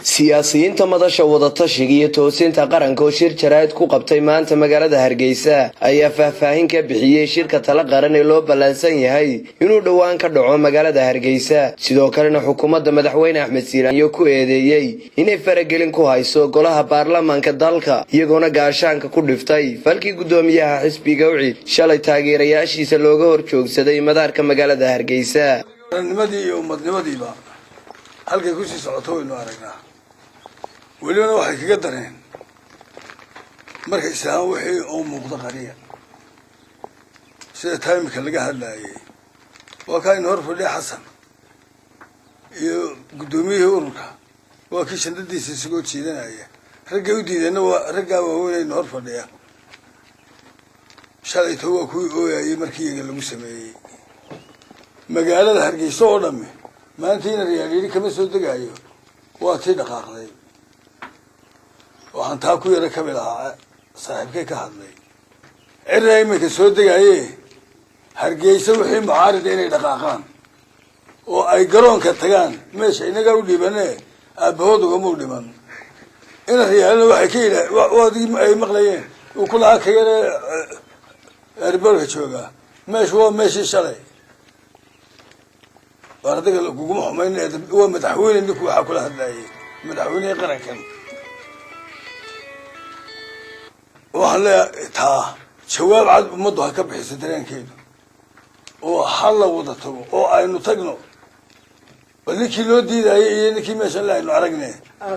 Siyaasiyiinta Madasha Wadatashiga iyo Toosinta Qaranka oo shir jaraa'id ku qabtay maanta magaalada Hargeysa ayaa faahfaahin ka bixiyey shirka tala qaran ee loo ballaansan yahay inuu dhowaan ka dhaco magaalada Hargeysa. Sidoo kalena xukuumadda Madaxweyne Axmed Siiraanyo ku eedeeyey inay faragelin ku hayso golaha baarlamaanka dalka, iyagoona gaashaanka ku dhiftay falkii guddoomiyaha xisbiga UCID shalay taageerayaashiisa looga hor joogsaday madaarka magaalada Hargeysa. Qarannimadii iyo ummadnimadiiba halkay kusii socoto waynu aragnaa. Welibana waxay kaga dareen marka islaam wixii oo muuqda qariya, sida taimika laga hadlaayay. Waa kaa ina hor fadhiya Xasan iyo guddoomiyihii ururka, waa kii shandadiisa isagoo jiidanaya. Raggay u diideenna waa raggaa waaweyn ayna hor fadhiya. Shalayto waa kuwii ooyayay markii iyaga lagu sameeyey magaalada Hargeysa oo dhami. Maantiina Riyaalyidhi kama soo degaayo, waa tii dhaqaaqday. Waxaan taa ku yaro kamid ahaa saaxiibkay ka hadlay Ciraa iminka soo degaaye. Hargeysa wixii mucaarida inay dhaqaaqaan oo ay garoonka tagaan, meesha inagaa u dhiibane, aabahood ugamau dhiman. Ina Riyaalina waxay ka yidha waadii ay maqlayeen uu ku lahaa ka yare airportka joogaa, meeshu waa meeshii shalay. Ardayga kuguma xumayn, waa madaxweyne ninku waxaa kula hadlayay madaxweynihii qarankan. Waxaan leeyahay, taa jawaab cad ummaddu ha ka bixisa dareenkeedu, oo ha la wada tago oo aynu tagno. Bal ninkii loo diidayay iyo ninkii meeshan le aynu aragne.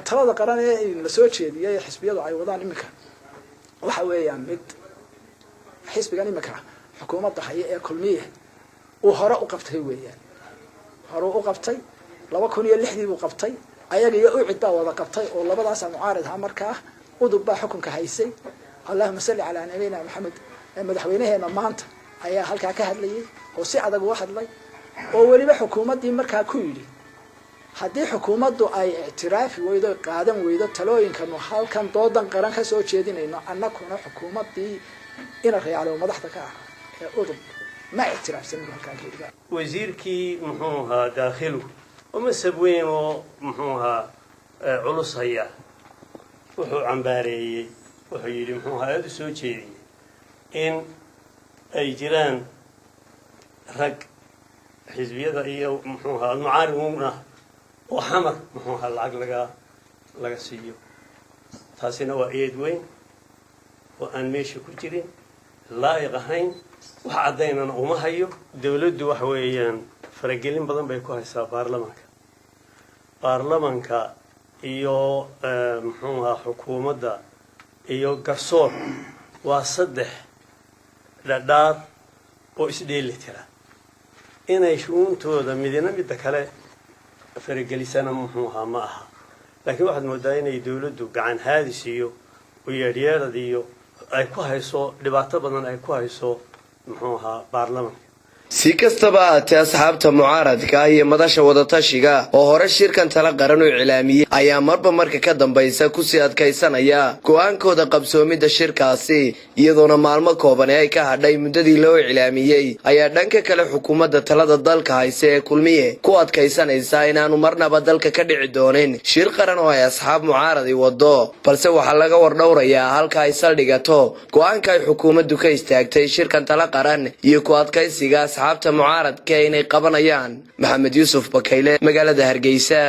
Talada qaran ee la soo jeediyay, xisbiyadu ay wadaan iminka, waxa weeyaan mid xisbigan iminka xukuumadda haya ee Kulmiye uu hore u qabtay weeyaan. Hore u qabtay, 2006dii buu qabtay. Ayaga iyo UCID baa wada qabtay oo labadaasa mucaarid ahaa markaa. UDUB baa xukunka haysay. Allahuma salli calaa nabiyina Maxamed. Madaxweynaheena maanta ayaa halkaa ka hadlayay oo si adag uga hadlay, oo weliba xukuumaddii markaa ku yidhi, haddii xukuumaddu ay ictiraafi weydo, qaadan weydo talooyinkanu halkan doodan qaran ka soo jeedinayno, annakuna xukuumaddii Ina Rayaale oo madaxda ka ahaa ee UDUB ma ictiraafsanin bu halkaa ka yidhi. Wasiirkii muxuu ahaa daakhilu oo masab weyn oo muxuu ahaa culus haya wuxuu cambaareeyey, wuxuu yidhi, muxuu ahaa, aada u soo jeediyey in ay jiraan rag xisbiyada iyo muxuu ahaa mucaarid ah oo Xamar muxuu ahaa lacag laga siiyo. Taasina waa eed weyn oo aan meesha ku jirin, laa'iq ahayn, wax caddaynana uma hayo. Dawladdu waxa weeyaan faragelin badan bay ku haysaa baarlamanka. Baarlamanka iyo muxuu ahaa xukuumadda iyo garsoor waa saddex dhadhaar oo isdheeli tira. Inay shu'uuntooda midina midda kale faragelisana muxuu ahaa ma aha, laakiin waxaad moodaa inay dawladdu gacan haadis iyo u yeedhyeedhad iyo ay ku hayso, dhibaato badan ay ku hayso muxuu ahaa baarlamanka. Si kastaba ahaatee, asxaabta mucaaradka iyo Madasha Wadatashiga oo hore shirkan tala qaran u iclaamiyey ayaa marba marka ka dambaysa kusii adkaysanaya go'aankooda qabsoomidda shirkaasi, iyadoona maalmo kooban ee ay ka hadhay muddadii loo iclaamiyey. Ayaa dhanka kale xukuumadda talada dalka hayse ee Kulmiye ku adkaysanaysaa inaanu marnaba dalka ka dhici doonin shir qaran oo ay asxaab mucaaradi wado, balse waxaa laga wardhowrayaa halka ay saldhigato go'aanka ay xukuumaddu ka istaagtay shirkan tala qaran iyo ku adkaysiga asxaabta mucaaradka inay qabanayaan. Maxamed Yuusuf Bakayle, magaalada Hargeysa.